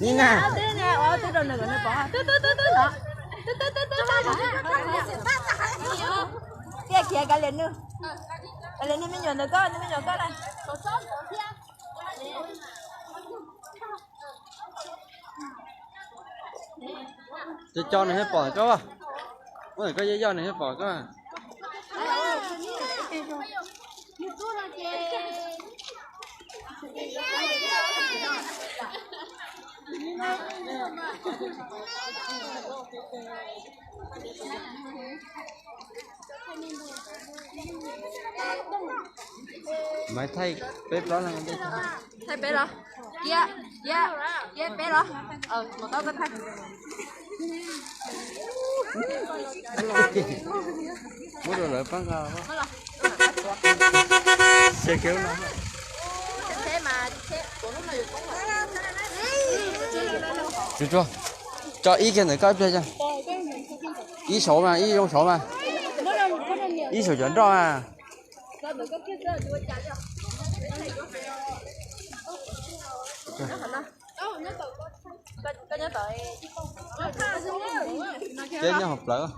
Ni na. Tiag khiav kav liam nws, kav liam nws me nyuam ntawm koj, nws me nyuam koj na. Cov cov nws thiaj pom koj, koj yoj yoj nws thiaj pom koj. Maiv thaij peb plaub leeg. Thaij peb los? Cia, cia, cia peb los? Mus tau koj thaij. Muab rau lawv pab nqa. Tsuag tsuag, tso ib kiag ntawm koj ib pliag. Ib saud mas, ib zoo saud mas. Ib saum cov nroj mas. Peb nyob hauv plawv.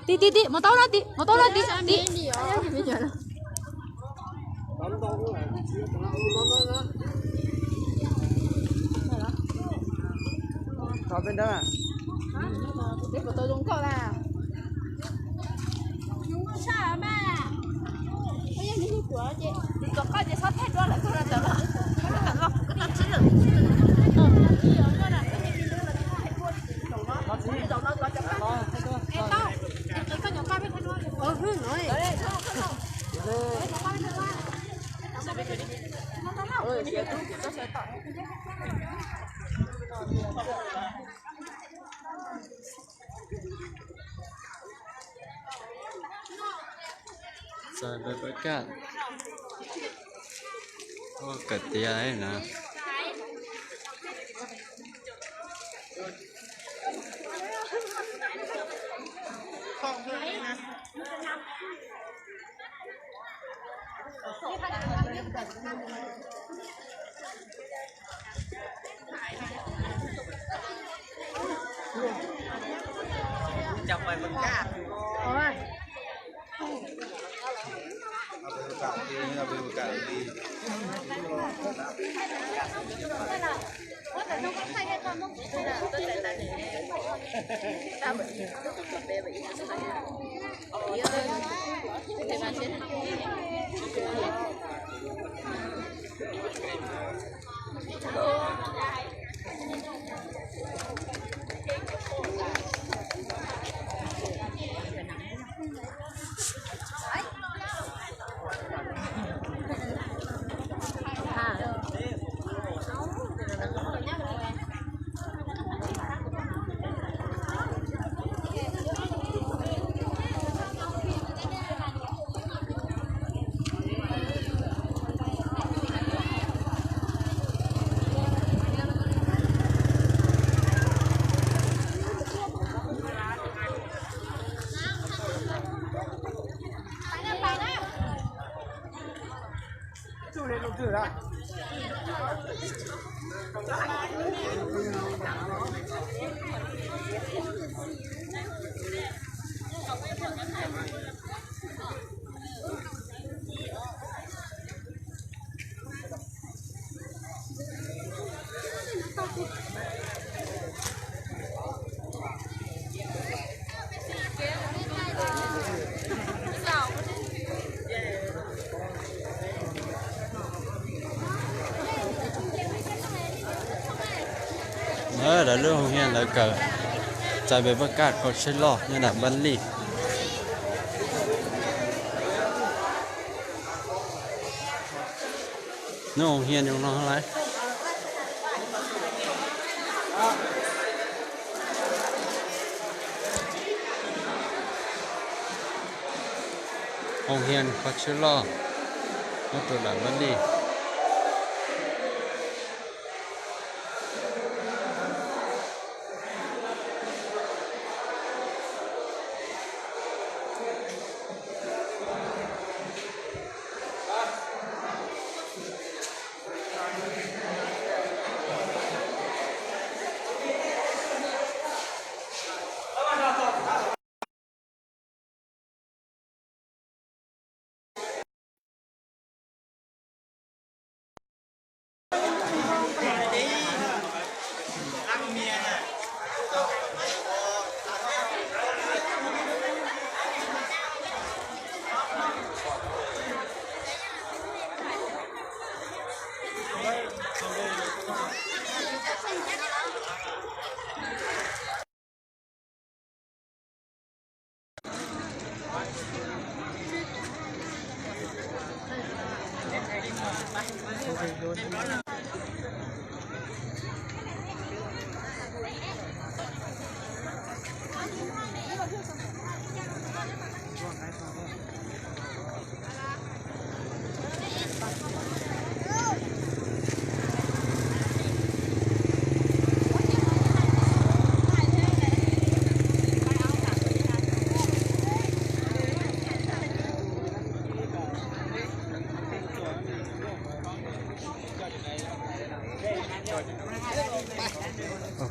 Tim, tim, tim, mus tau no, tim, tim. Txawm peb pab kaj, kawm tiav na. Lawv lub hoo hias lawv kawm txais peb pab kaj kaum tsib loj nyob nram Npab Lij. Lub hoo hias zoo no lawm. Hoo hias kaum tsib loj nyob rau nram Npab Lij.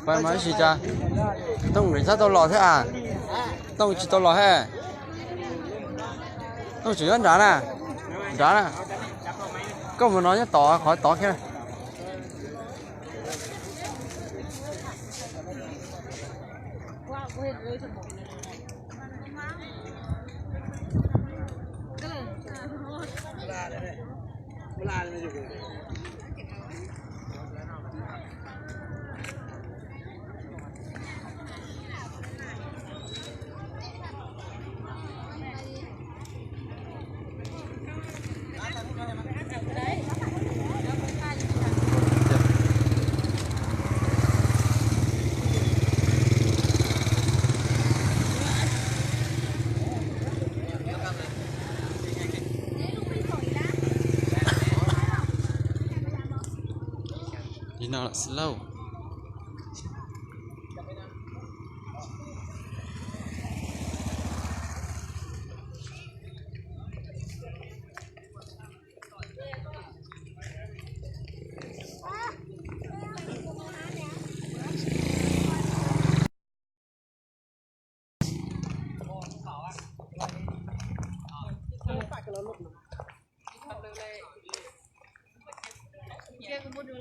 Pais mas ib sim cas Tooj nws txhob tau los thiab a. Tooj tsis tau los he. Tooj tseem nyob nrad na. Nrad na. Koj mus no nyob tod, qhov tod kiag. Li no lawm xwb lauj.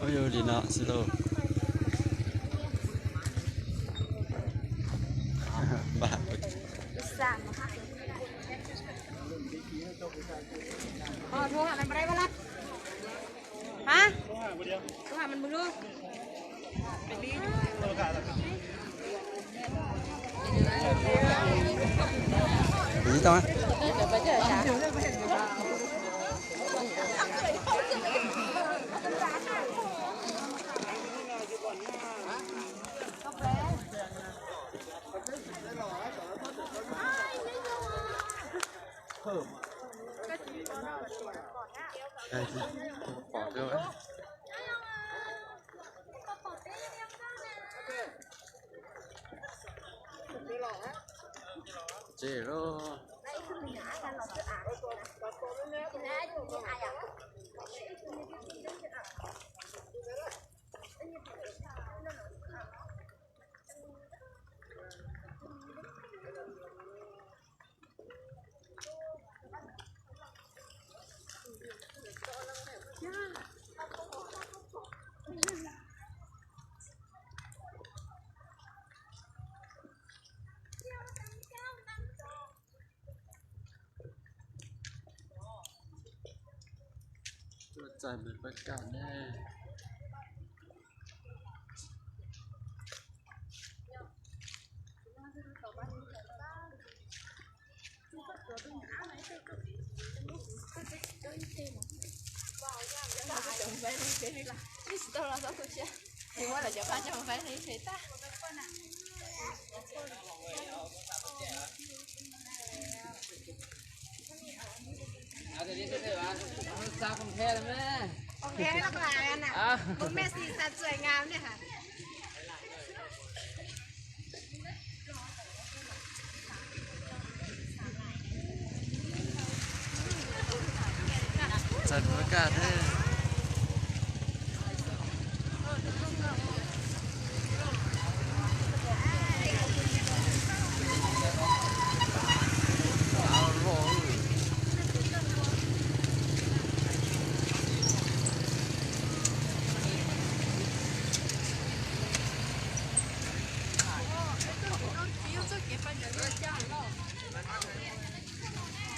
Ua li no xwb lauj. Tsis lauj. Tuaj txais me paj kam ne. Txawm kuv kaj thiab.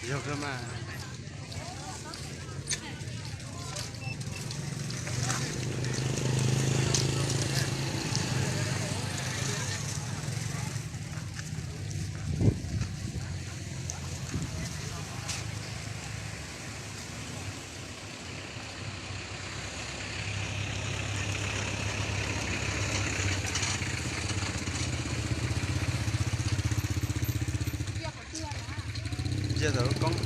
Yog kawg mas. Ntsia tom lub koob